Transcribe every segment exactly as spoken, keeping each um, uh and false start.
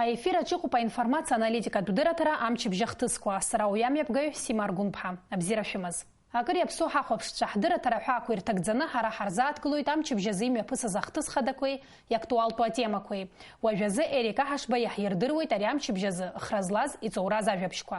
Аефир аҿы иҟоуп аинформациа аналитикатә дырраҭара амчыбжь ахҭысқәа. Сара уи амҩаԥгаҩ Сима Аргәынԥҳа. Абзиара шәымаз. Акыр иаԥсоу ҳахәаԥшцәа, ҳдырраҭара аҳәаақәа ирҭагӡаны ҳара ҳарзааҭгылоит амчыбжь азы имҩаԥысыз ахҭыс хадақәеи иактуалтәу атемақәеи. Уажәазы Ерик Аҳашба иаҳирдыруеит ари амчыбжь азы хра злаз иҵоураз ажәабжьқәа.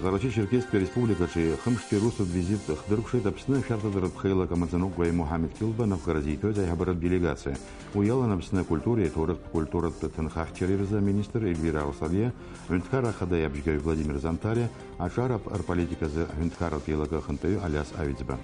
Ҟарачы-Черкесская Республикаҿы хымштәи русутә визит хдыркәшеит Аԥсны ашәарҭадаратә хеилак амаӡаныҟәгаҩ Мухамед Килба анапхгара зиҭоз аиҳабыратә делегациа. Уи иалан Аԥсны акультуреи аҭоурыхтә культуратә ҭынхахьчареи рзы аминистр Эльвира Алсалиа, аҳәынҭқарра ахада абжьгаҩ Владимир Занҭариа, аҿар ап-, рполитиказы аҳәынҭқарратә еилакы ахантәаҩы Алиас Аҩӡба.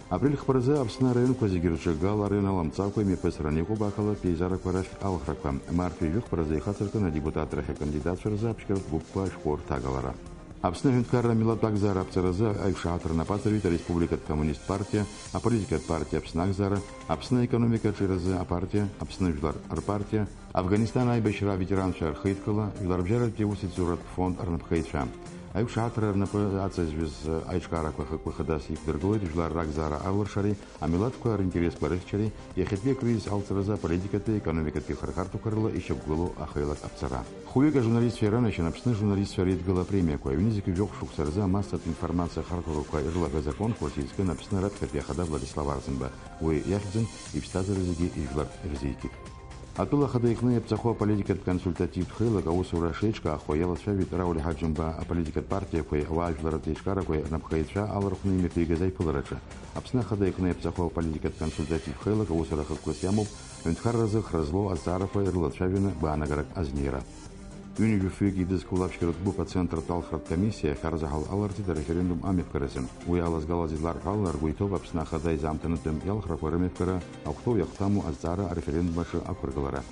Апрель хԥаразы Аԥсны араионқәа зегьы рҿы Гал араион аламҵакәа имҩаԥысраны иҟоуп ақалақь еизарақәа рахьтә алхрақәа. Мартәи жәохә хԥаразы ихацыркын адепутатрахь акандидатцәа рзы аԥшьгаратә гәыԥқәа ашәҟәы рҭагалара. Аԥсны аҳәынҭқарра амилаҭтә акзаара аԥҵаразы аиқәшаҳаҭра напаҵаҩит Ареспубликатә коммунист партиа, аполитикатә партиа Аԥсны акзаара, Аԥсны аекономика аҿиаразы апартиа, Аԥсны жәлар рпартиа, Афганистан аибашьра аветеранцәа рхеидкыла, жәларбжьаратәи аусеицуратә фонд рнапхгаҩцәа. Аиқәшаҳаҭра рнапы аҵазҩыз аиҿкаарақәа ахықәкы хадас иқәдыргылоит жәлар ракзаара алыршареи, амилаҭқәа ринтересқәа рыхьчареи, иахьатәи акризис алҵразы аполитикатәи, економикатәи хырхарҭақәа рыла ишьақәгылоу ахеилак аԥҵара. Хәҩык ажурналистцәа иранашьан Аԥсны ажурналистцәа реидгыла апремиақәа, ҩнызқь жәохә шықәса рзы амассатә информациа ахархәарақәа ирылаҳәаз аконкурс изкын Аԥсны раԥхьатәи ахада Владислав Арӡынба. Уи иахьӡын иԥсҭазаара зегьы ижәлар ирзикит. Атәыла ахада иҟны иаԥҵахо аполитикатә консультативтә хеилак аусура шеиҿкаахо иалацәажәеит Рауль Ҳаџьымба аполитикатә партиақәеи ауаажәларратә еиҿкаарақәеи рнапхгаҩцәа алархәны имҩаԥигаз аиԥылараҿы. Аԥсны ахада иҟны иаԥҵахо аполитикатә консультативтә хеилак аусура хықәкыс иамоуп, аҳәынҭқарра рзы хра злоу азҵаарақәа ирылацәажәаны гәаанагарак азнеира. Ҩынҩажәи фҩык еидызкыло аԥшьгаратә гәыԥ ацентртә алхратә комиссиа ахьарзаҳал аларҵеит ареферендум амҩаԥгаразы. Уи алазгалаз изларҳәо ала, ргәы иҭоуп Аԥсны ахада изаамҭанытәым иалхрақәа рымҩаԥгара, ахәҭоу иахәҭаму азҵаара ареферендум аҿы ақәыргылара.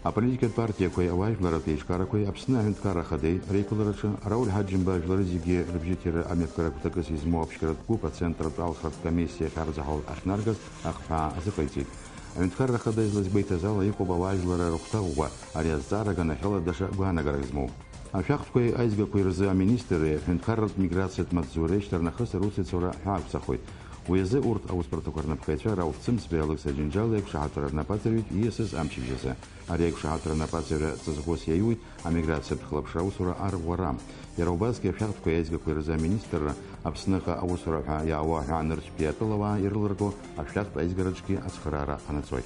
Аполитикатә партиақәеи ауаажәларратә еиҿкаарақәеи Аԥсны аҳәынҭқарра ахадеи реиԥылараҿы Рауль Ҳаџьымба жәлар зегьы рыбжьыҭира амҩаԥгара гәҭакыс измоу аԥшьгаратә гәыԥ ацентртә алхратә комиссиа ахьарзаҳал ахьнаргаз ахҳәаа азыҟаиҵеит. Аҳәынҭқарра ахада излазгәеиҭаз ала, иҟоуп ауаажәларра рыхәҭа ӷәӷәа, ари азҵаара аганахьала даҽа гәаанагарак змоу. Ашәахтәқәеи аизгақәеи рзы аминистрреи аҳәынҭқарратә миграциатә маҵзуреи шьҭарнахыс русеицура ҳәаақәҵахоит. Уи азы урҭ аусбарҭақәа рнапхгаҩцәа Рауф Цымцбеи Алықьса Џьынџьали аиқәшаҳаҭра рнапаҵаҩит ииасыз амчыбжь азы. Ари аиқәшаҳаҭра рнапаҵаҩра ҵаҵӷәыс иаиуит амиграциатә хылаԥшра аусура арӷәӷәара. Иара убасгьы ашәахтәқәеи аизгақәеи рзы аминистрра, Аԥсныҟа аусура ҳәа иаауа аҳәаа нырцәтәи атәылауаа ирылырго ашәахтә аизгараҿгьы ацхыраара ҟанаҵоит.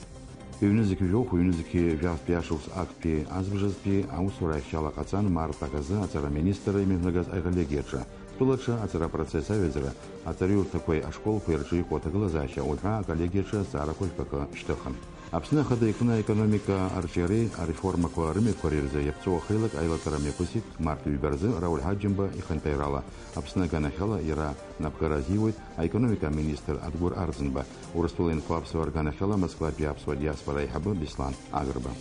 Ҩнызқь жәохә, ҩнызқь жәафтәи ашықәс актәи азбжазтәи аусура ахьчала ҟаҵан март аказы аҵара аминистрра имҩаԥнагаз аколлегиаҿы. Тәылаҿы аҵара апроцесс аҩаӡара, аҵараиурҭақәеи ашколқәеи рҿы иҟоу аҭагылазаашьа уҳәа аколлегиаҿы азҵаарақәа жәпакы шьҭыхын. Аԥсны ахада иҟны аекономика арҿиареи ареформақәа рымҩаԥгареи рзы иаԥҵоу ахеилак аилатәара мҩаԥысит март ҩба рзы Рауль Ҳаџьымба ихантәаҩрала. Аԥсны аганахьала иара напхгара азиуеит аекономика аминистр Адгәыр Арӡынба, Урыстәыла инхо аԥсуаа рганахьала Москватәи аԥсуа диаспора аиҳабы Беслан Агрба.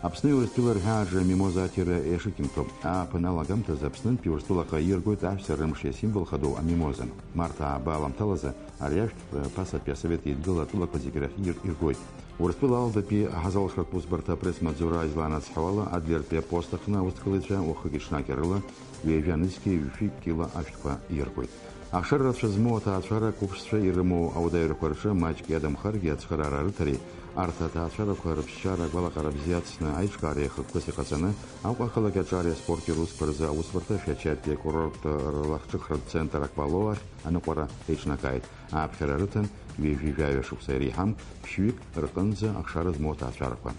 Аԥсни Урыстәылеи рҳәааҿы амимоза аҭира иашыкьымҭоуп. Ааԥын алагамҭазы Аԥснынтәи Урыстәылаҟа ииаргоит аҳәса рымш иасимвол хадоу амимоза. Март ааба аламҭалазы ари ашәҭ ԥасатәи асовет еидгыла атәылақәа зегьы рахь ир-, иргоит. Урыстәыла Алдатәи аҳазалхратә усбарҭа апресс-маҵзура излаанацҳауала, Адлертәи апост аҟны аусҭгылаҩцәа уахыки-ҽнаки рыла ҩажәа нызқьи ҩышәи кила ашәҭқәа ииаргоит. Ахшара рацәа змоу аҭаацәара қәыԥшцәа ирымоу ауадаҩрақәа рҿы маҷк иадамхаргьы, ацхыраара рыҭареи, арҭ аҭаацәарақәа рыԥсшьара агәалаҟара бзиа ацны аиҿкаареи ахықәкыс иҟаҵаны, Аҟәа ақалақь аҿари аспорти русқәа рзы аусбарҭа Шәачатәи акурорттә рлахҿыхратә центр Аквалоа ахь аныҟәара еиҿнакааит. Ааԥхьара рыҭан, ҩажәи жәаҩа шықәса иреиҳам ԥшьҩык рҟынӡа ахшара змоу аҭаацәарақәа.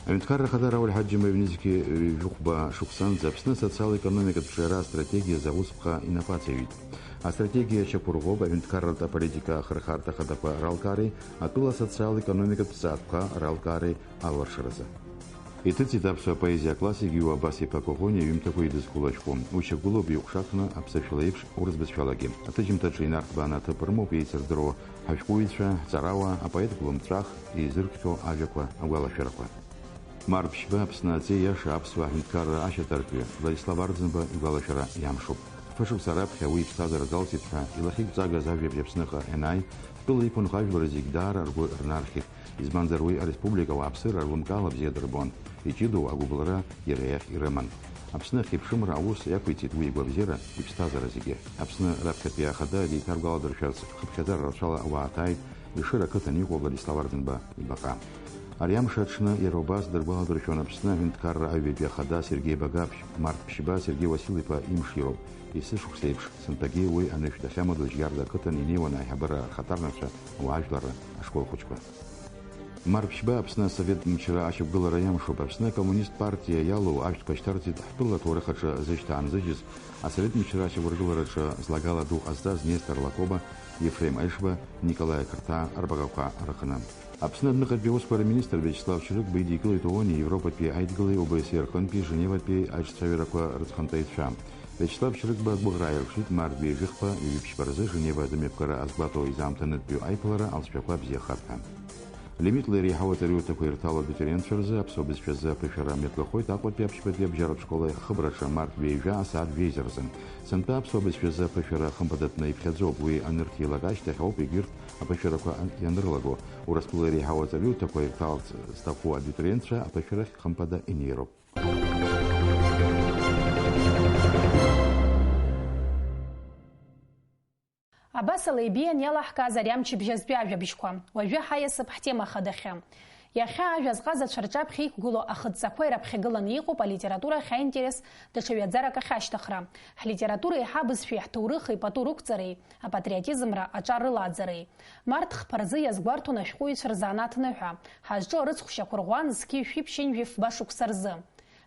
Аҳәынҭқарра Ахада Рауль Ҳаџьымба ҩнызқьи жәохәба шықәсанӡа Аԥсны асоциал-економикатә ҿиара астратегиазы аусԥҟа инапы ацаҩит. Астратегиа шьақәырӷәӷәоуп аҳәынҭқарратә аполитика ахырхарҭа хадақәа ралкаареи атәыла асоциал-економикатә ҵатәқәа ралкаареи аларшаразы. Иҭыҵит аԥсуа поезиа аклассик Иуа Абас-иԥа Коӷониа иҩымҭақәа еидызкыло ашәҟәы. Уи шьақәгылоуп иҟәшаҟны аԥсышәала еиԥш, урыс бызшәалагьы. Аҭыжьымҭаҿы инарҭбааны аҭыԥ рымоуп еицырдыруа ҳашәҟәыҩҩцәа, ҳҵарауаа, апоет Гәлымҵәах еизыркхьоу ажәақәа агәалашәарақәа. Март ԥшьба Аԥсны аҵеи иаша аԥсуа ҳәынҭқарра ашьаҭаркҩы Владислав Арӡынба игәалашәара иамшуп. Фышықәса раԥхьа уи иԥсҭазаара далҵит ҳәа илахьеиқәҵагаз ажәабжь Аԥсныҟа ианааи, ҳтәыла иқәынхо ажәлар зегь даара ргәы рнархьит. Избанзар, уи ареспублика ауааԥсыра рлымкаала бзиа дырбон, иҷыдоу агәыбылра иара иахь ирыман. Аԥсны ахьеиԥшымра аус иақәиҵеит уи игәабзиара, иԥсҭазаара зегьы. Аԥсны раԥхьатәи ахада деиҭаргәаладыршәарц хыԥхьаӡара рацәала ауаа ааит, Ешыра ақыҭан иҟоу Владислав Арӡынба ибаҟа. Ари амш аҽны иара убас дыргәаладыршәон Аԥсны аҳәынҭқарра аҩбатәи ахада Сергеи Багаԥшь, март ԥшьба Сергеи Васил-иԥа имш иоуп. Есышықәса еиԥш, сынтәагьы уи анышә дахьамадоз Жьгарда ақыҭан инеиуан аиҳабыра рхаҭарнакцәа, ауаажәларра, ашкол хәыҷқәа. Март ԥшьба Аԥсны асовет мчра ашьақәгылара иамшуп. Аԥсны акоммунист партиа иалоу ашәҭқәа шьҭарҵеит ҳтәыла аҭоурых аҿы зышьҭаанзыжьыз, асовет мчра ашьақәыргылараҿы злагала ду ҟазҵаз Нестор Лакоба, Ефрем Аишба, Николаи ақырҭаа рбаҟақәа рыҟны. Аԥсны адәныҟатәи аусқәа рминистр Виачеслав Чрыгба идикылеит ООН-и, Европатәи Аидгылеи ОБСЕ рҟынтәи Женеватәи аиҿцәажәарақәа рыҵхантәаҩцәа. Виачеслав Чрыгба агәыӷра аирԥшит март ҩажәихԥа, ҩажәи ԥшьба рзы Женева адәымҩаԥгара азгәаҭо изаамҭанытәтәу аиԥылара алҵшәақәа бзиахап ҳәа. Лимитла иреиҳау аҵараиурҭақәа ирҭало абитуриентцәа рзы аԥсуа бызшәазы аԥышәара мҩаԥгахоит Аҟәатәи аԥшьбатәи абжьаратә школа аихыбраҿы март ҩажәа асааҭ жәеиза рзы. Сынтәа аԥсуа бызшәазы аԥышәара хымԥадатәны иԥхьаӡоуп, уи анырҭиилак ашьҭахь ауп егьырҭ аԥышәарақәа ианырлаго. Урыстәыла иреиҳау аҵараиурҭақәа ирҭаларц зҭаху абитуриентцәа аԥышәарахь хымԥада инеироуп. Абас ала ибиан иалаҳкааз ари амчыбжьазтәи ажәабжьқәа. Уажәы ҳаиасып ҳтема хадахьы. Иахьа ажәа зҟазацәа рҿаԥхьа иқәгылоу ахыдҵақәа ираԥхьагыланы иҟоуп алитература ахь аинтерес даҽа ҩаӡарак ахь ашьҭыхра, ҳлитература еиҳа абызшәеи ҳҭоурыхи пату рықәҵареи, апатриотизмра аҿар рылааӡареи. Март хԥа рзы иазгәарҭон ашәҟәыҩҩцәа рзанааҭ ныҳәа, ҳазҿу арыцхә шьақәырӷәӷәан зқьи жәшәи ԥшьынҩажәи фба шықәса рзы.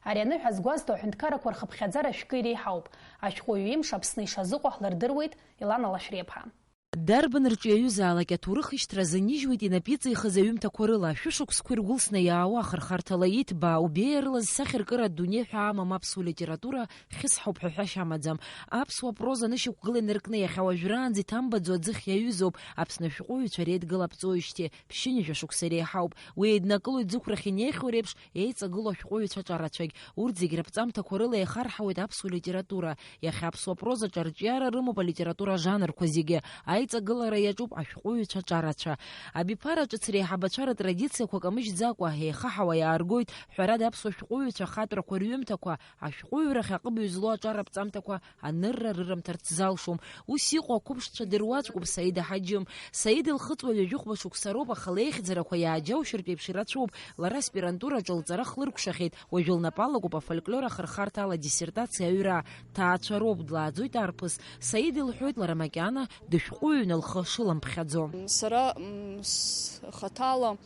Ари аныҳәа згәазҭо аҳәынҭқаррақәа рхыԥхьаӡара шәкы иреиҳауп. Ашәҟәыҩҩы имш Аԥсны ишазыҟоу ҳлырдыруеит, Елана Лашәриаԥҳа. Дарбан рҿиаҩызаалак аҭоурых ишьҭра азы нижьуеит инапы иҵихыз аҩымҭақәа рыла, шәышықәсқәа иргәылсны иаауа ахырхарҭала иҭбаау, беиарыла зсахьаркыратә дунеи ҳәа амам аԥсуа литература хьысҳауп ҳәа ҳәашьа амаӡам. Аԥсуа проза анышьақәгыла инаркны иахьа уажәраанӡа иҭамбаӡо аӡыхь иаҩызоуп Аԥсны ашәҟәыҩҩцәа реидгыла аԥҵоижьҭеи ԥшьынҩажәа шықәса иреиҳауп. Уи еиднакылоит зықәрахь инеихьоу реиԥш еиҵагылоу ашәҟәыҩҩцәа ҿарацәагь. Урҭ зегь раԥҵамҭақәа рыла еихарҳауеит аԥсуа литература. Иахьа аԥсуа прозаҿы арҿиара рымоуп алитература ажанрқәа зегьы. Аиҵагылара иаҿуп ашәҟәыҩҩцәа ҿарацәа. Абиԥара ҿыц реиҳабацәа рытрадициақәа камыжьӡакәа, еихаҳауа иааргоит, ҳәарада, аԥсуа шәҟәыҩҩцәа ахатәрақәа рҩымҭақәа, ашәҟәыҩҩрахь аҟыбаҩ злоу аҿар аԥҵамҭақәа анырра рырымҭарц залшом. Ус иҟоу ақәыԥшцәа дыруаӡәкуп Саида Ҳаџьым. Саида илхыҵуа ҩажәихәба шықәса роуп, аха леихьӡарақәа иааџьаушьартә еиԥш ирацәоуп. Лара аспирантураҿы лҵара хлыркәшахьеит, уажәы лнапы алакуп афольклор ахырхарҭа аладиссертациа аҩра. Ҭаацәа роуп, длааӡоит арԥыс. Саида илҳәоит, лара макьана дышәҟәыҩҩны лхы шыламԥхьаӡо. Сара, м, схаҭала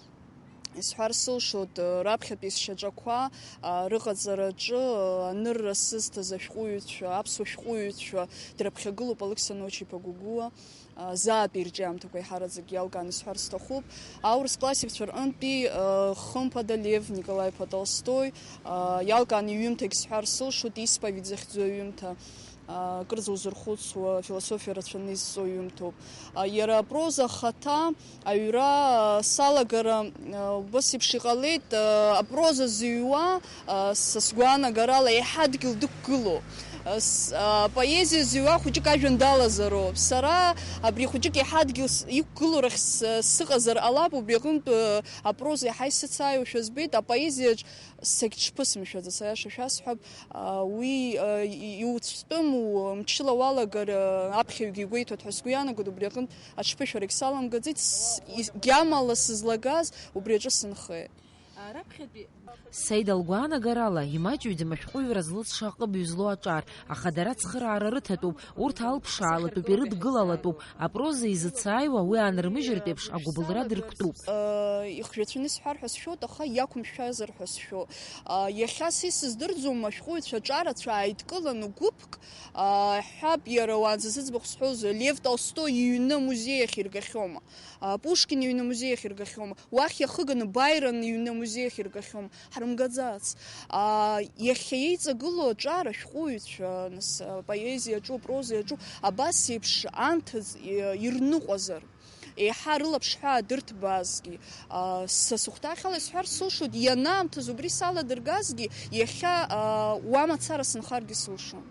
исҳәар сылшоит, раԥхьатәи сшьаҿақәа, а, рыҟаҵараҿы, а, анырра сызҭаз ашәҟәыҩҩцәа, аԥсуа шәҟәыҩҩцәа драԥхьагылоуп Алықьса Ночи-иԥа Гәыгәуа, а, заатәи ирҿиамҭақәа еиҳараӡак иалкааны исҳәар сҭахуп. Аурыс классикцәа рҟынтәи, а, хымԥада Лев Николаи-иԥа Толстой, а, иалкааны иҩымҭагь сҳәар сылшоит, Исповедь захьӡу аҩымҭа. А, кырӡа узырхәыцуа, философиа рацәаны изҵо ҩымҭоуп. А, иара апроза ахаҭа аҩра, а, салагара, а, убас еиԥш иҟалеит, а, апроза зыҩуа, а, са сгәаанагарала еиҳа адгьыл дықәгылоу, а, с-, а, поезиа зыҩуа хәыҷык ажәҩан далазароуп. Сара абри хәыҷык еиҳа адгьыл с-, иқәгылоу рахь с-, сыҟазар ҟалап, убри аҟынтә, а, апроза еиҳа исыцааиуашәа збеит, апоезиаҿ Сагьҽԥысымшәаӡац, аиаша шәасҳәап, а, уи, а, и-, иуцәтәым, у-, мчыла уалагар, а, аԥхьаҩгьы игәеиҭоит ҳәа сгәы иаанагоит, убри аҟынтә аҽԥышәарагь саламгаӡеит, с-, и-, гьамала сызлагаз убри аҿы сынхеит. А, раԥхьатәи Саида лгәаанагарала, имаҷҩӡам ашәҟәыҩҩра злыҵша аҟыбаҩ злоу аҿар, аха дара ацхыраара рыҭатәуп, урҭ алԥшаалатәуп, ирыдгылалатәуп, апроза изыцааиуа уи анырмыжьыртә еиԥш агәыбылра дырктәуп. Ихжәацәаны исҳәар ҳәа сшәоит, аха иақәымшәазар ҳәа сшәоит. Иахьа са исыздырӡом ашәҟәыҩҩцәа ҿарацәа ааидкыланы гәыԥк, ҳәап, иара уаанӡа зыӡбахә сҳәоз, Лев Толстои иҩны амузеи ахь иргахьоума? Пушкин иҩны амузеи ахь иргахьоума? Уахь иахыганы Байрон иҩны амузеи ахь иргахьоума? Ҳрымгаӡац. Иахьа еиҵагылоу аҿар ашәҟәыҩҩцәа, нас, апоезиаҿу, апрозаиаҿу абас еиԥш анҭыҵ ирныҟәазар, еиҳа рылаԥш ҳәаа дырҭбаазгьы, са сыхәҭаахьала исҳәар сылшоит, ианаамҭаз убри саладыргазгьы, иахьа уа мацара сынхаргьы сылшон.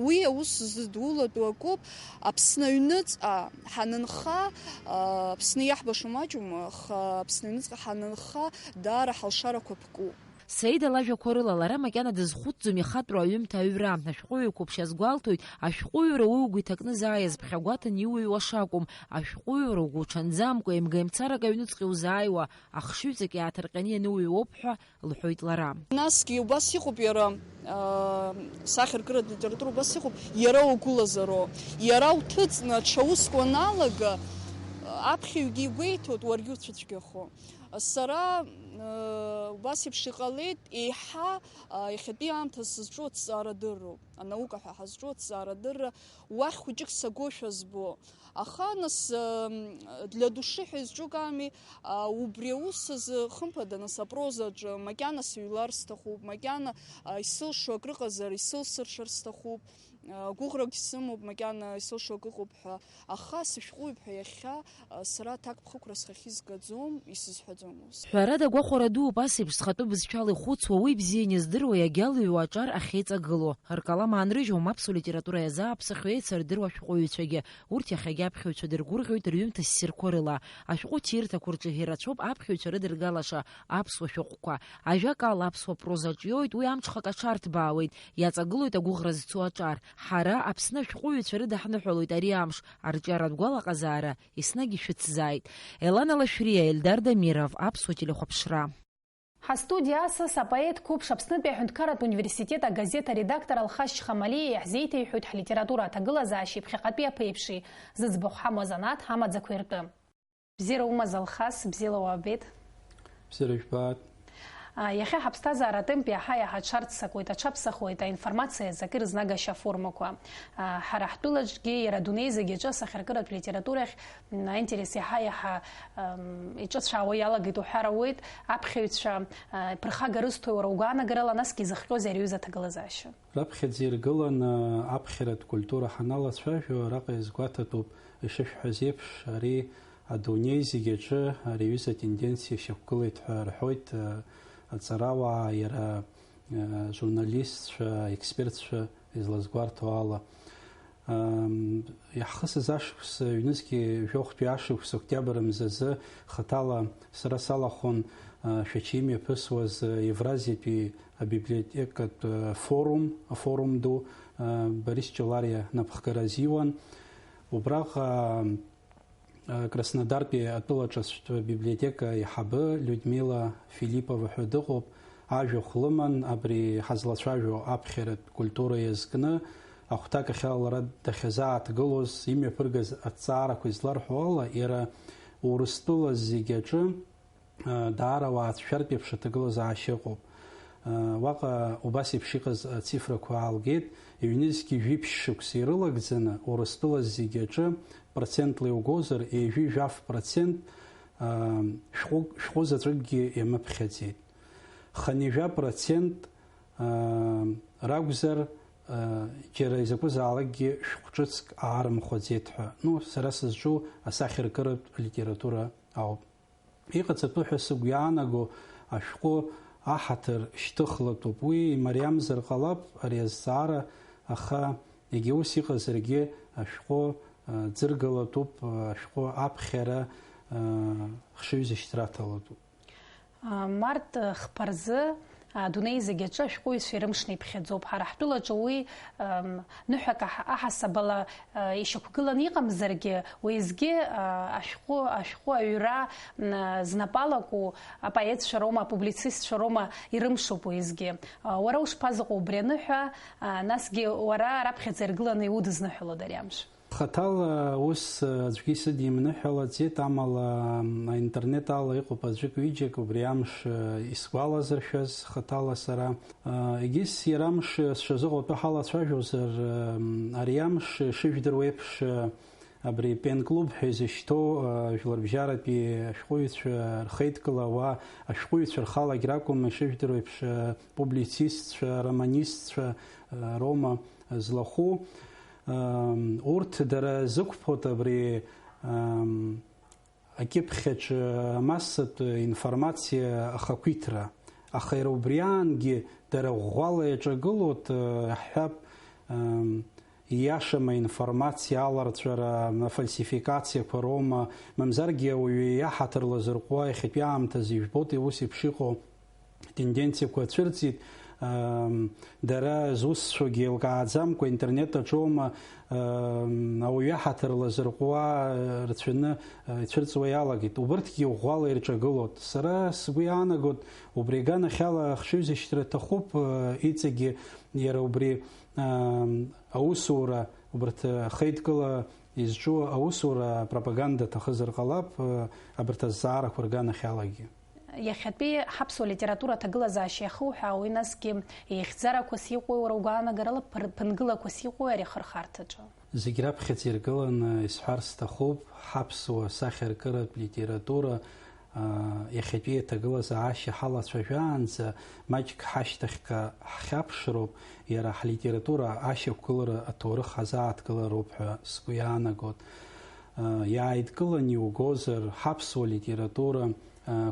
Уи аус зыдулатәу акоуп. Аԥсны аҩныҵҟа ҳанынха, Аԥсны иаҳбаша маҷума, аха Аԥсны аҩныҵҟа ҳанынха, даара ҳалшарақәа ԥкуп. Саида лажәақәа рыла, лара макьана дызхәыцӡом ихатәроу аҩымҭа аҩра. Ашәҟәыҩҩы қәыԥш иазгәалҭоит, ашәҟәыҩҩра уи угәы иҭакны заа иазԥхьагәаҭаны иуҩуа шакәым, ашәҟәыҩҩра угәы уҽанӡамкәа, еимгаимцарак аҩныҵҟа иузааиуа, ахшыҩҵак иааҭарҟьаны иануҩуоуп ҳәа лҳәоит лара. Насгьы убас иҟоуп иара, аа, сахьаркыратә литература убас иҟоуп, иара угәылазароу. Иара уҭыҵны аҽа уск уаналага, аԥхьаҩгьы игәеиҭоит, уаргьы уцәыцәгьахо. Сара, аа, убас еиԥш иҟалеит, еиҳа, аа, иахьатәи аамҭа сызҿу аҭҵаарадырроуп, анаука ҳәа ҳазҿу аҭҵаарадырра, уахь хәыҷык сагошәа збо. Аха, нас, м, для души ҳәа изҿук ами, а, убри аус азы, хымԥада, нас, апрозаҿы макьана сыҩлар сҭахуп, макьана, а, исылшо акрыҟазар, исылсыршар сҭахуп, а, гәыӷрагь сымоуп, макьана исылшо акы ыҟоуп ҳәа. Аха сышәҟәыҩҩ ҳәа иахьа, а, сара аҭакԥхықәра схахьы згаӡом, исызҳәаӡом ус. Ҳәарада, агәахәара дууп ас еиԥш зхатәы бызшәала ихәыцуа, уи бзианы издыруа, иагьалыҩуа аҿар ахьеиҵагылоу. Ркалам аанрыжьуам аԥсуа литература иазааԥсахьоу еицырдыруа ашәҟәыҩҩцәагьы. Урҭ иахьагьы аԥхьаҩцәа дыргәырӷьоит рҩымҭа ссирқәа рыла. Ашәҟәы ҭирҭақәа рҿы ирацәоуп аԥхьаҩцәа рыдыргалаша аԥсуа шәҟәқәа. Ажәакала, аԥсуа прозаҿиоит, уи амҽхак аҽарҭбаауеит, иаҵагылоит агәыӷра зцу аҿар. Ҳара, Аԥсны ашәҟәыҩҩцәа рыдаҳныҳәалоит ари амш, арҿиаратә гәалаҟазаара еснагь ишәыцзааит. Елана Лашәриа, Ельдар Дамиров, Аԥсуа телехәаԥшра. Ҳастудиа асас апоет қәыԥш Аԥснытәи аҳәынҭқарратә университет агазеҭ аредактор Алхас Шьхамалиа иаҳзеиҭеиҳәоит ҳлитература аҭагылазаашьеи ԥхьаҟатәи аԥеиԥши, зыӡбахә ҳамоу азанааҭ ҳамаӡақәа иртәы. Бзиара умаз, Алхас, бзиала уаабеит. Бзиара жәбааит. А, иахьа ҳаԥсҭазаара атемп иаҳа-иаҳа аҽарццакуеит, аҽаԥсахуеит аинформациа азы акыр знагашьа аформақәа. А, ҳара ҳтәылаҿгьы иара адунеи зегь аҿы асахьаркыратә литературахь, м, аинтерес иаҳа-иаҳа, м, иҿыцәаауа иалагеит уҳәар ауеит. Аԥхьаҩцәа, а, ԥырхага рызҭои уара угәаанагарала, насгьы изыхҟьозеи ари аҩыза аҭагылазаашьа? Раԥхьаӡа иргыланы аԥхьаратә культура ҳаналацәажәо, араҟа иазгәаҭатәуп, ишышәҳәаз еиԥш, ари адунеи зегь аҿы ари аҩыза атенденциа шьақәгылеит ҳәа рҳәоит, э, аҵарауаа, иара, э, журналистцәа, експертцәа излазгәарҭо ала. Ам, иаҳхысыз ашықәс, ҩнызқьи жәохәтәи ашықәс, октиабр мзазы, хаҭала сара салахәын, а, Шәача имҩаԥысуаз, а, Евразиатәи абиблиотекатә, а, форум, афорум ду, а, Борис Ҷалариа напхгара азиуан. Убраҟа, а, Краснодартәи атәылаҿацәтә библиотека аиҳабы Людмила Филиппова ҳәа дыҟоуп. Ажәахә лыман абри ҳазлацәажәо аԥхьаратә культура иазкны, ахәҭак ахьала лара дахьазааҭгылоз, имҩаԥыргаз аҭҵаарақәа изларҳәо ала, иара Урыстәыла зегь аҿы, а, даара уаацәшәартә еиԥш аҭагылазаашьа ыҟоуп. А, уаҟа убас еиԥш иҟаз ацифрақәа аалгеит, ҩнызқьи жәиԥшь шықәса ирылагӡаны Урыстәыла зегь аҿы, процентла иугозар, ҩажәи жәаф процент, а, шәҟәы, шәҟәы заҵәыкгьы иамыԥхьаӡеит. Хынҩажәа процент, аа, ракәзар, аа, џьара изакәызаалакгьы шәҟә ҿыцк аарымхәаӡеит ҳәа. Ну, сара сызҿу асахьаркыратә литература ауп. Иҟаҵатәу ҳәа сыгәы иаанаго ашәҟәы аҳаҭыр шьҭыхлатәуп. Уи имариамзар ҟалап ари азҵаара, аха егьа ус иҟазаргьы ашәҟәы, аа, ӡыргалатәуп, ашәҟәы аԥхьара, аа, хшыҩзышьҭра аҭалатәуп. Март хԥа рзы адунеи зегь аҿы ашәҟәыҩҩцәа ирымшны иԥхьаӡоуп. Ҳара ҳтәылаҿы уи, ам, ныҳәак аҳ-, аҳасабала, а, ишьақәгыланы иҟамзаргьы, уеизгьы, а, ашәҟәы, ашәҟәы аҩра, м, знапы алаку апоетцәа роума, апублицистцәа роума ирымшуп уеизгьы. А, уара ушԥазыҟоу убри аныҳәа, а, насгьы уара раԥхьаӡа иргыланы иудызныҳәалода ари амш? Хаҭала ус аӡәгьы исыдимныҳәалаӡеит, амала аинтернет ала иҟоуп аӡәык-ҩыџьак убри амш исгәалазыршәаз хаҭала сара. Егьыс иара амш сшазыҟоу атәы ҳалацәажәозар, ари амш, ишыжәдыруа еиԥш, абри пен-клуб ҳәа изышьҭоу, жәларбжьаратәи ашәҟәыҩҩцәа рхеидкыла ауаа, ашәҟәыҩҩцәа рхалагь ракәым, ишыжәдыруа еиԥш, публицистцәа, романистцәа роума злахәу. Урҭ дара зықәԥоит абри акьыԥхьаҿы амассатә информациа ахақәиҭра, аха иара убри аангьы дара ӷәӷәала иаҿагылоит, ҳҳәап, ииашам аинформациа аларҵәара, афальсификациақәа роума, мамзаргьы ауаҩы иаҳаҭыр лазырҟәуа иахьатәи аамҭазы ижәбоит ус еиԥш иҟоу. тенденциақәа цәырҵит, ам, дара зусҭцәоугьы еилкааӡамкәа интернет аҿоума, ам, ауаҩы ҳаҭыр лазырҟәуа, а, рацәаны, а, ицәырҵуа иалагеит. Убырҭгьы ӷәӷәала ирҿагылоит. Сара сгәы иаанагоит, убри аганахьала ахшыҩзышьҭра аҭахуп, а, иҵегьы иара убри, ам, аусура, убарҭ, а, ахеидкыла изҿу аусура апропаганда аҭахызар ҟалап, а, абарҭ азҵаарақәа рганахьалагьы. Иахьатәи ҳаԥсуа литература аҭагылазаашьа иахуҳәаауеи, насгьы еихьӡарақәас иҟоуи уара угәаанагарала, ԥыр-, ԥынгылақәас иҟоуи ари ахырхарҭаҿы? Зегь раԥхьаӡа иргыланы исҳәар сҭахуп, ҳаԥсуа сахьаркыратә литература, аа, иахьатәи аҭагылазаашьа ҳалацәажәаанӡа маҷк ҳашьҭахьҟа ҳхьаԥшроуп, иара ҳлитература ашьақәгылара аҭоурых ҳазааҭгылароуп ҳәа сгәы иаанагоит. Иааидкылан иугозар, ҳаԥсуа литература,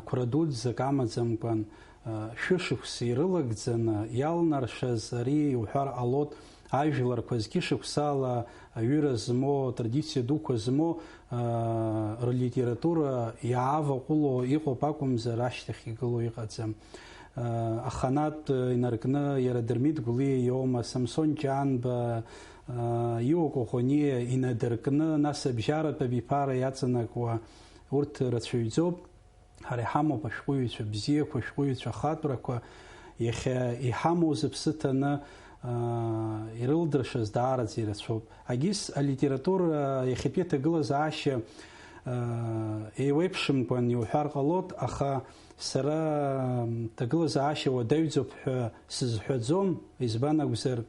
қәра дуӡӡак амаӡамкәан, шәышықәса ирылагӡаны иалнаршаз, ари иуҳәар ҟалоит, ажәларқәа зқьышықәсала аҩыра змоу, атрадициа дуқәа змоу, рлитература иааваҟәыло иҟоуп акәымзар, ашьҭахь игыло иҟаӡам. Аханатә инаркны иара Дырмит Гәлиа иоума, Самсон Ҷанба, Иуа Коӷониа инадыркны, нас абжьаратә абиԥара иаҵанакуа, урҭ рацәаҩӡоуп. Ҳара иҳамоуп ашәҟәыҩҩцәа бзиақәа, ашәҟәыҩҩцәа хатәрақәа, иахьа иҳамоу зыԥсы ҭаны, аа, ирылдыршаз даараӡа ирацәоуп. Агьыс алитература иахьатәи аҭагылазаашьа, аа, еиуеиԥшымкәан иуҳәар ҟалоит, аха сара, м, ҭагылазаашьа уадаҩӡоуп ҳәа сызҳәаӡом, избан акәзар,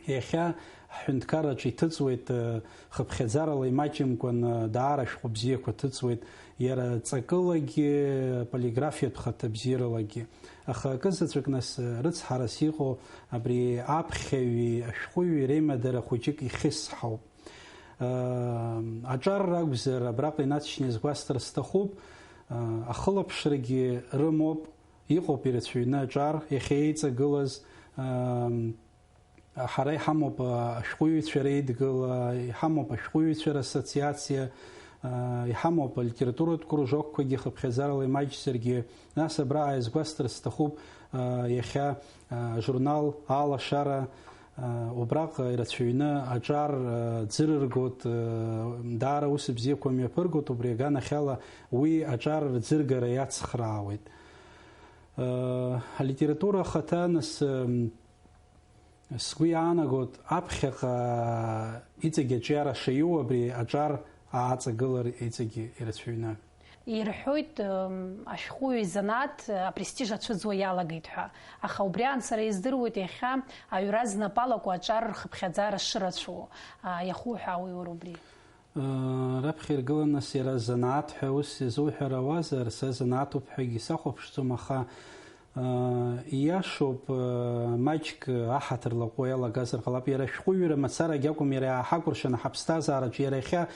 иахьа ҳҳәынҭқарраҿы иҭыҵуеит, э, хыԥхьаӡарала имаҷымкәан, э, даара ашәҟәы бзиақәа ҭыҵуеит, иара ҵакылагьы, полиграфиатә хаҭабзиаралагьы. Аха акызаҵәык, нас, э, рыцҳарас иҟоу абри аԥхьаҩи ашәҟәыҩҩи реимадара хәыҷык ихьысҳауп. Э, аҿар ракәзар, абраҟа инаҵшьны иазгәасҭар сҭахуп, э, ахылаԥшрагьы рымоуп, иҟоуп ирацәаҩны аҿар иахьа еиҵагылаз, э, Ҳара иҳамоуп, а, ашәҟәыҩҩцәа реидгыла, иҳамоуп ашәҟәыҩҩцәа рассоциациа, а, иҳамоуп алитературатә кружокқәагьы хыԥхьаӡарала имаҷзаргьы. Нас абра ааизгәасҭар сҭахуп, а, иахьа, а, ажурнал Алашара, а, убраҟа ирацәаҩны аҿар, а, ӡырыргоит, а, даара ус бзиақәа мҩаԥыргоит, убри аганахьала уи аҿар рӡыргара иацхраауеит. А, алитература ахаҭа, нас, м, Сгәы иаанагоит, аԥхьаҟа иҵегь аҿиара шаиу абри аҿар ааҵагылар иҵегь ирацәаҩны. Ирҳәоит, м, ашәҟәыҩҩы изанааҭ, э, апрестиж ацәыӡуа иалагеит ҳәа. Аха убри аан сара издыруеит иахьа аҩра знапы алаку аҿар рхыԥхьаӡара шырацәоу, а, иахуҳәаауеи уара убри? Раԥхьа иргыланы иара занааҭ ҳәа ус иазуҳәар ауазар, са занааҭуп ҳәагьы сахәаԥшӡом, аха, ииашоуп, маҷк аҳаҭыр лаҟәуа иалагазар ҟалап, иара ашәҟәыҩҩра мацарагь акәым, иара иааҳакәыршаны ҳаԥсҭазаараҿы иара иахьа,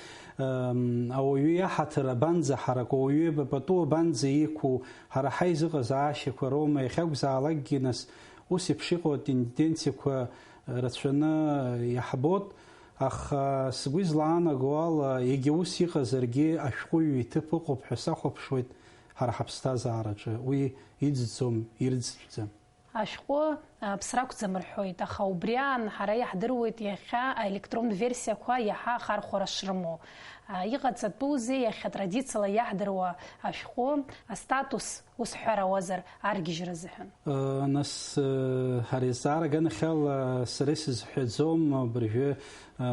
ауаҩы иаҳаҭыр абанӡа ҳараку, ауаҩы пату абанӡа иқәу, ҳара ҳаизыҟазаашьақәа роума, иахьакәзаалакгьы нас ус еиԥш иҟоу атенденциақәа рацәаны иаҳбоит. Аха сгәы излаанаго ала, егьа ус иҟазаргьы, ашәҟәыҩҩы иҭыԥ ыҟоуп ҳәа сахәаԥшуеит ҳара ҳаԥсҭазаараҿы. Уи иӡӡом, ирӡтәӡам. Ашәҟәы, а, ԥсра ақәӡам рҳәоит, аха убри аан ҳара иаҳдыруеит иахьа аелектронтә версиақәа иаҳа ахархәара шрымоу. А, иҟаҵатәузеи иахьа традициала иаҳдыруа ашәҟәы астатус, ус ҳәарауазар, аргьежьра азыҳәан? Э, нас, э, ҳара изҵаара аганахьала сара исызҳәаӡом, абыржәы, э,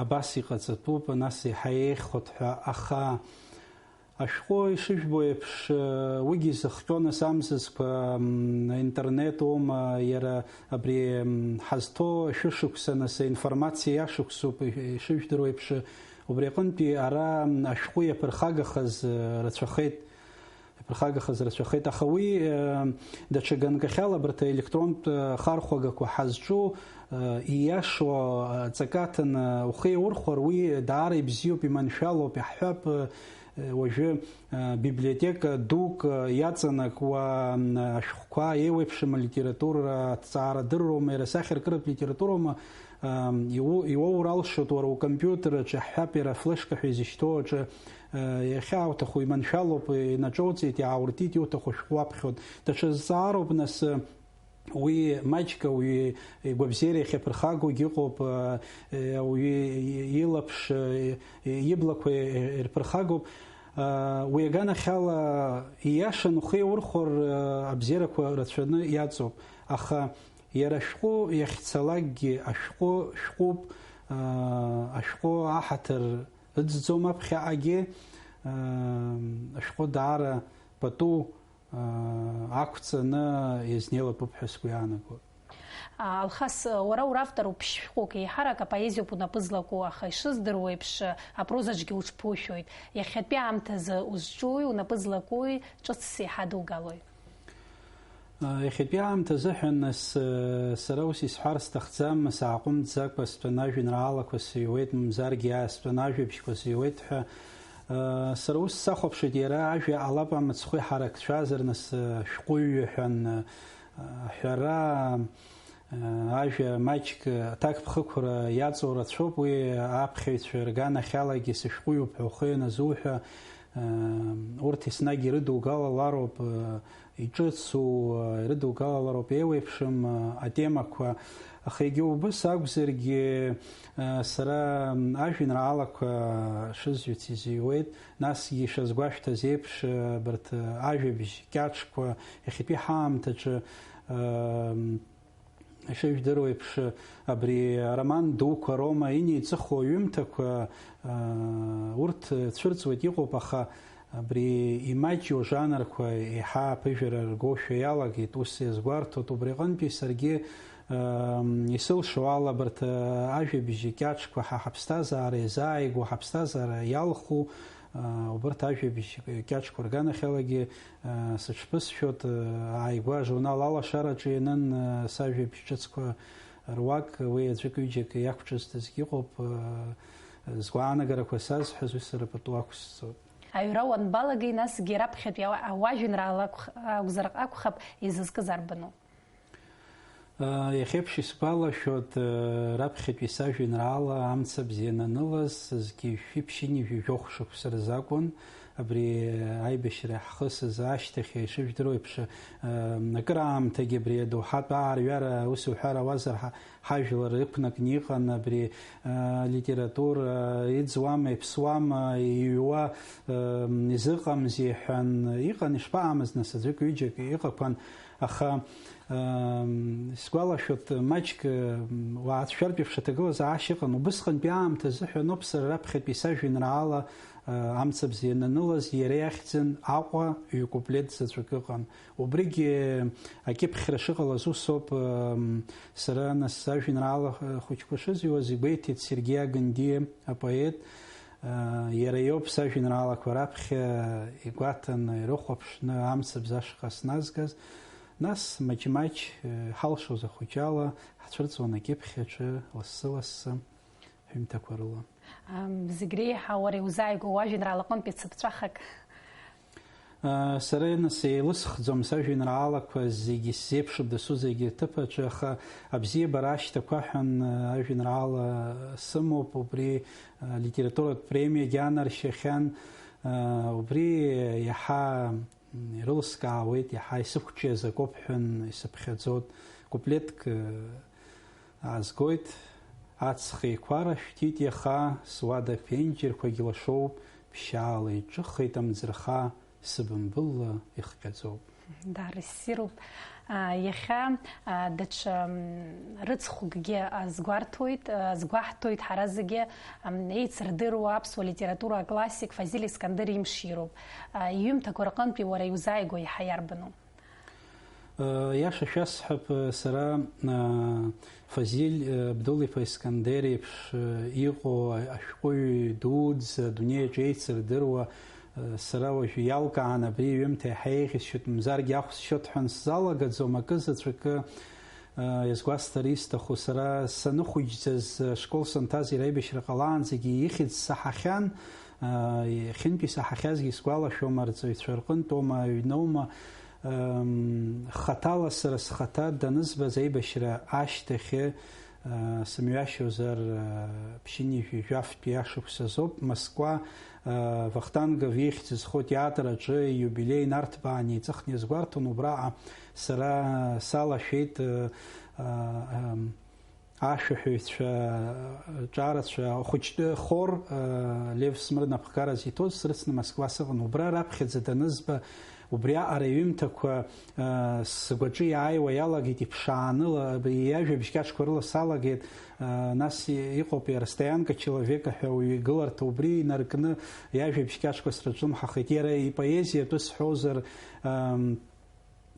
абас иҟаҵатәуп, нас иаҳа еиӷьхоит ҳәа, аха ашәҟәы ишыжәбо еиԥш, э, уигьы изыхҟьо нас амзызқәа, м, интернет аума, иара абри, м, ҳазҭоу шәышықәса нас аинформациа иашықәсоуп, ишыжәдыруа еиԥш, убри аҟынтәи ара, м, ашәҟәы иаԥырхагахаз, э, рацәахеит. Иаԥырхагахаз рацәахеит, аха уи, э, даҽа ганкахьала абарҭ аелектронтә, э, хархәагақәа ҳазҿу, э, ииашоу, э, ҵакы аҭаны ухы иаурхәар, уи даара ибзиоуп, иманшәалоуп, иаҳҳәап, э, уажәы, э, библиотека дук, э, иаҵанакуа, м, ашәҟәқәа, еиуеиԥшым алитература, аҭҵаарадырроума, иара асахьаркыратә литературоума, Иу-, иуоур алшоит уара укомпиутер аҿы, ҳҳәап, иара афлешка ҳәа изышьҭоу аҿы, э, иахьаауҭаху иманшәалоуп, инаҿоуҵеит, иаауртит, иуҭаху шәҟәы уаԥхьоит. Даҽа зҵаароуп, нас, э, уи маҷк ауаҩы игәабзиара иахьаԥырхагоугьы ыҟоуп, э, э, ауаҩы и-, илаԥш, э, и-, иблақәа ирԥырхагоуп. Э, уи аганахьала, ииашан ухы иаурхәар, э, абзиарақәа рацәаны иаҵоуп. Аха иара ашәҟәы иахьцалакгьы, ашәҟәы шәҟәуп, аа, ашәҟәы аҳаҭыр ыӡӡом аԥхьаҟагьы, аа, ашәҟәы даара пату, аа, ақәҵаны иазнеилатәуп ҳәа сгәы иаанагоит. Алхас, уара уравтор уԥшь шәҟәык, еиҳарак апоезиоуп унапы злаку, аха ишыздыруа еиԥш, апрозаҿгьы уҽԥушәоит. Иахьатәи аамҭазы узҿуи, унапы злакуи, ҿыцс еиҳа дугалои? Иахьатәи аамҭа азыҳәан, нас, сара ус исҳәар сҭахӡам, сааҟәымҵӡакәа стәаны ажәеинраалақәа сыҩуеит, мамзаргьы иаастәаны ажәабжьқәа сыҩуеит ҳәа. Сара ус сахәаԥшит, иара ажәа ҟалап амыцхәы иҳаракцәазар, нас, шәҟәыҩҩы ҳәа аҳәара, ажәа маҷк аҭакԥхықәра иаҵоу рацәоуп, уи аԥхьаҩцәа рганахьалагьы сышәҟәыҩҩуп ҳәа ухы ианазуҳәа, урҭ еснагь ирыдугалалароуп, иҿыцу, ирыдугалалароуп еиуеиԥшым атемақәа. Аха егьа убыс акәзаргьы, сара ажәеинраалақәа шызҩыц изыҩуеит, насгьы ишазгәашәҭаз еиԥш, абарҭ ажәабжь кьаҿқәа иахьатәи ҳаамҭаҿы, ишыжәдыруа еиԥш, абри ароман дуқәа роума, инеиҵыху аҩымҭақәа, аа, урҭ цәырҵуеит, иҟоуп, аха абри имаҷу жанрқәа еиҳа аԥыжәара ргошәа иалагеит, ус иазгәарҭоит. Убри аҟынтәи саргьы, аа, исылшо ала, абарҭ, аа, ажәабжь кьаҿқәа ҳа ҳаԥсҭазаара иазааигәоу, ҳаԥсҭазаара иалху, аа, убарҭ ажәабжь кьаҿқәа рганахьалагьы, аа, сыҽԥысшәоит, аа, ааигәа ажурнал Алашараҿы ианын, аа, сажәабжь ҿыцқәа руак, уи аӡәык-ҩыџьак иақәҿызҭызгьы ыҟоуп, аа, згәаанагарақәа сазҳәаз уи сара пату ақәсҵоит. Аҩра уанбалагеи, насгьы раԥхьатәи ауа-, ауаажәеинраала акәх-, акәзар акәхап, изызкыз арбану? Иахьеиԥш исгәалашәоит, раԥхьатәи сажәеинраала Амцабз иананылаз, зқьи жәшәи ԥшьынҩажәи жәохә шықәса рзы акәын. Абри аибашьра иаҳхысыз ашьҭахь, ишыжәдыруа еиԥш, акыраамҭагьы абри адоуҳатә аарҩара, ус уҳәар ауазар, ҳа-, ҳажәлар ықәнакны иҟан. Абри алитература иӡуама, иԥсуама, иҩуа, изыҟамзи ҳәан иҟан, ишԥаҟамыз, нас, аӡәык-ҩыџьак иҟақәан, аха Ам, сгәалашәоит, маҷк, м, уаацәшәартә еиԥш аҭагылазаашьа ыҟан. Убысҟантәи аамҭа азыҳәаноуп сара раԥхьатәи сажәеинраала, а, Амцабз иананылаз, иара иахьӡын Аҟәа ҩ-куплет заҵәык ыҟан. Убригьы акьыԥхьра шыҟалаз усоуп, ам, сара нас сажәеинраала, а, хәыҷқәа шызҩуаз игәеиҭеит Сергеи Агындиа апоет. А, иара иоуп сажәеинраалақәа раԥхьа игәаҭаны, ирыхәаԥшны Амцабз ашҟа сназгаз. Нас маҷ-маҷ, э, ҳалшоз ахәыҷала ҳцәырҵуан акьыԥхь аҿы лассы-лассы, ҳәымҭақәа рыла. Ам, зегь реиҳа уара иузааигәоу уажәеинраала аҟынтәи цыԥҵәахак? Э, сара, нас, еилысхӡом сажәеинраалақәа зегьы, сзеиԥшуп дасу зегьы аҭыԥ аҿы, аха абзиабара ашьҭақәа ҳәан, э, ажәеинраала сымоуп, убри, э, литературатә премиагьы анаршьахьан, э, убри иаҳа ирылскаауеит, иаҳа исықәҿиаз акоуп ҳәан исыԥхьаӡоит. Куплетк, э, аазгоит, аҵх еиқәара шәҭит иаха, суада ԥенџьырқәагь лашоуп, ԥшьаала иҿыхеит амӡырха, сыбымбылла ихҟьаӡоуп. Даара ссируп. А, иахьа, а, даҽа, м, рыцхәыкгьы азгәарҭоит, а, азгәаҳҭоит ҳара зегьы, ам, еицырдыруа аԥсуа литература аклассик Фазиль Искандер имшироуп. А, иҩымҭақәа рҟынтәи уара иузааигәоу иаҳа иарбану? Э, иаша шәасҳәап, э, сара, э, Фазиль, э, Абдул-иԥа Искандер иеиԥш, э, иҟоу ашәҟәыҩҩы дуӡӡа, адунеи аҿы еицырдыруа, Сара уажәы иалкаан абри иҩымҭа иаҳа еиӷьысшьоит, мамзаргьы ахә сшьоит ҳәа сзалагаӡом, акы заҵәыкы, э, иазгәасҭар исҭаху, сара саныхәыҷӡаз, ашкол санҭаз иара аибашьра ҟалаанӡагьы ихьӡ саҳахьан, э, иахьынтәи саҳахьазгьы сгәалашәома, арҵаҩцәа рҟынтәоума, аҩноума, эм, хаҭала сара схаҭа данызбаз аибашьра ашьҭахьы, Сымҩашьозар, ԥшьынҩажәи жәафтәи ашықәс азоуп Москва, Вахтангов ихьӡ зху атеатр аҿы ииубилеи нарҭбааны еиҵыхны иазгәарҭон, убраҟа сара салашәеит, ашәаҳәаҩцәа, ҿарацәа, ахәыҷтәы хор, Лев Смыр напхгара зиҭоз срыцны Москва сыҟан. Убра раԥхьаӡа данызба, убриаҟара иҩымҭақәа, сгәаҿы иааиуа иалагеит, иԥшааныла, иажәабжь кьаҿқәа рыла салагеит, нас иҟоуп иара стоянка человека ҳәа уаҩы игыларҭа, убри инаркны иажәабжь кьаҿқәа срыҿлымҳахеит. Иара ипоезиатәы сҳәозар,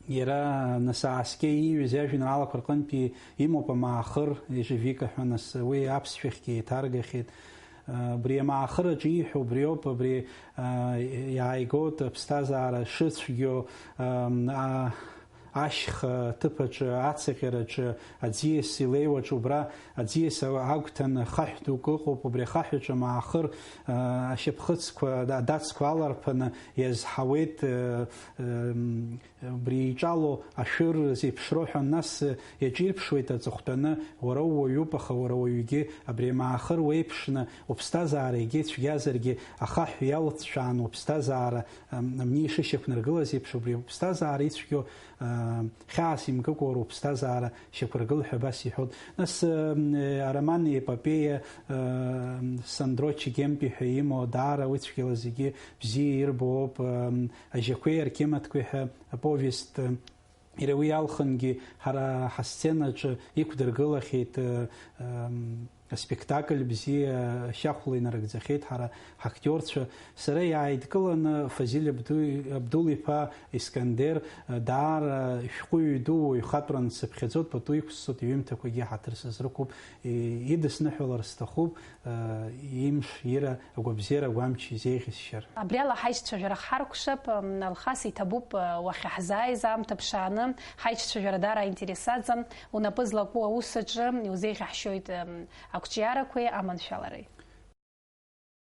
иара нас ааскьа ииҩыз иажәеинраалақәа рҟынтәи имоуп амаахыр, ежевика ҳәа, нас уи аԥсшәахьгьы еиҭаргахьеит. Абри амаахыр аҿы ииҳәо убриоуп, абри, иааигоит аԥсҭазаара шыцәгьоу, ашьха ҭыԥ аҿы, ацаҟьараҿы, аӡиас илеиуаҿ, убра аӡиас агәҭаны хаҳә дук ыҟоуп, убри ахаҳә аҿы амаахыр, ашьапхыцқәа, адацқәа аларԥаны иазҳауеит, Убри иҿало ашәыр зеиԥшроу ҳәа, нас иаҿирԥшуеит аҵыхәтәаны, уара ууаҩуп, аха уара уаҩгьы абри амаахыр уеиԥшны уԥсҭазаара егьа ицәгьазаргьы ахаҳә иалҵшәаан уԥсҭазаара, ам, амни шышьақәнаргылаз еиԥш, убри уԥсҭазаара ицәгьоу, ам, хьаас имкыкәа уара уԥсҭазаара шьақәыргыл ҳәа абас иҳәоит. Нас, ам, ароман-епопеиа, ам, Сандро Чегемпи ҳәа имоу даара уи цәгьала зегьы бзиа ирбо ауп, ам, Ажьақәеи арқьымаҭқәеи ҳәа аповест, иара уи иалхынгьы ҳара ҳасценаҿы иқәдыргылахьеит, ам, аспектакль бзиа шьахәла инарыгӡахьеит ҳара ҳактиорцәа. Сара иааидкыланы Фазиль Абду-, Абдул-иԥа Искандер даара шәҟәыҩҩы ду, уаҩхатәран дсыԥхьаӡоит, пату иқәсҵоит, иҩымҭақәагьы ҳаҭыр сызрықәуп, и-, идысныҳәалар сҭахуп, имш, ира, агәабзиара, агәамч изеиӷьысшьар. Абри ала ҳаишьцәажәара ҳаркәшап, Алхас, иҭабуп уахьаҳзааиз аамҭа ԥшааны, ҳаишьцәажәара даара аинтерес аҵан, унапы злаку аус аҿы иузеиӷьаҳшьоит ақәҿиарақәеи аманшәалареи.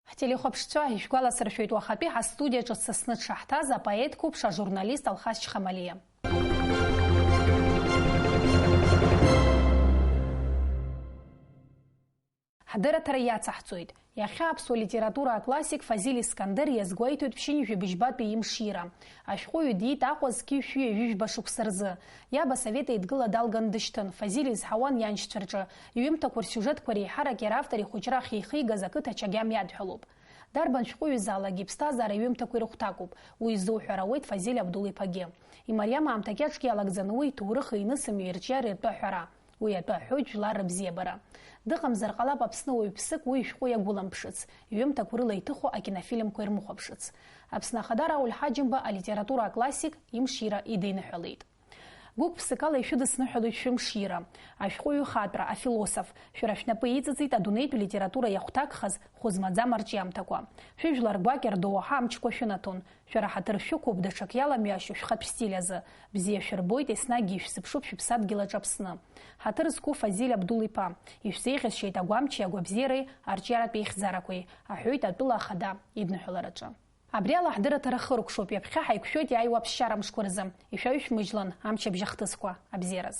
Ҳтелехәаԥшцәа, ишәгәаласыршәоит, уахатәи ҳастудиаҿы дсасны дшаҳҭаз апоет қәыԥш, ажурналист Алхас Чхамалиа. Ҳдырраҭара иацаҳҵоит. Иахьа аԥсуа литература аклассик Фазиль Искандер иазгәеиҭоит ԥшьынҩажәи быжьбатәи имшира. Ашәҟәыҩҩы диит Аҟәа зқьи шәи ҩажәи жәба шықәса рзы. Иаб асовет еидгыла далган дышьҭын. Фазиль изҳауан ианшьцәа рҿы. Иҩымҭақәа рсиужетқәа реиҳарак иара автор ихәыҷра ахьихигаз ақыҭа Чагьам иадҳәалоуп. Дарбан шәҟәыҩҩызаалак иԥсҭазаара иҩымҭақәа ирыхәҭакуп, уи изуҳәар ауеит Фазиль Абдул-иԥагьы. Имариам аамҭа кьаҿк иалагӡаны уи иҭоурыхи инысымҩи ирҿиара иатәы аҳәара. Уи атәы аҳәоит жәлар рыбзиабара. Дыҟамзар ҟалап Аԥсны уаҩԥсык уи ишәҟәы иагәыламԥшыц, иҩымҭақәа рыла иҭыху акинофильмқәа ирмыхәаԥшыц. Аԥсны Ахада Рауль Ҳаџьымба алитература аклассик имшира идиныҳәалеит. Гәык-ԥсыкала ишәыдысныҳәалоит шәымшира. Ашәҟәыҩҩы хаатәра, афилософ, шәара шәнапы иҵыҵит адунеитә литература иахәҭакхаз хәы змаӡам арҿиамҭақәа. Шәыжәлар гәакьа рдоуҳа амчқәа шәынаҭон. Шәара ҳаҭыр шәықәуп даҽак иаламҩашьо шәхатә стиль азы. Бзиа шәырбоит, еснагьгьы ишәзыԥшуп шәыԥсадгьыл аҿы Аԥсны. Ҳаҭыр зқәу Фазиль Абдул-иԥа, ишәзеиӷьасшьеит агәамчи агәабзиареи арҿиаратә еихьӡарақәеи, аҳәоит атәыла ахада идныҳәалараҿы. Абри ала ҳдырраҭара хыркәшоуп, ҩаԥхьа ҳаиқәшәоит иааиуа аԥсшьара мшқәа рзы. Ишәаҩышәмыжьлан, амчыбжь ахҭысқәа, абзиараз.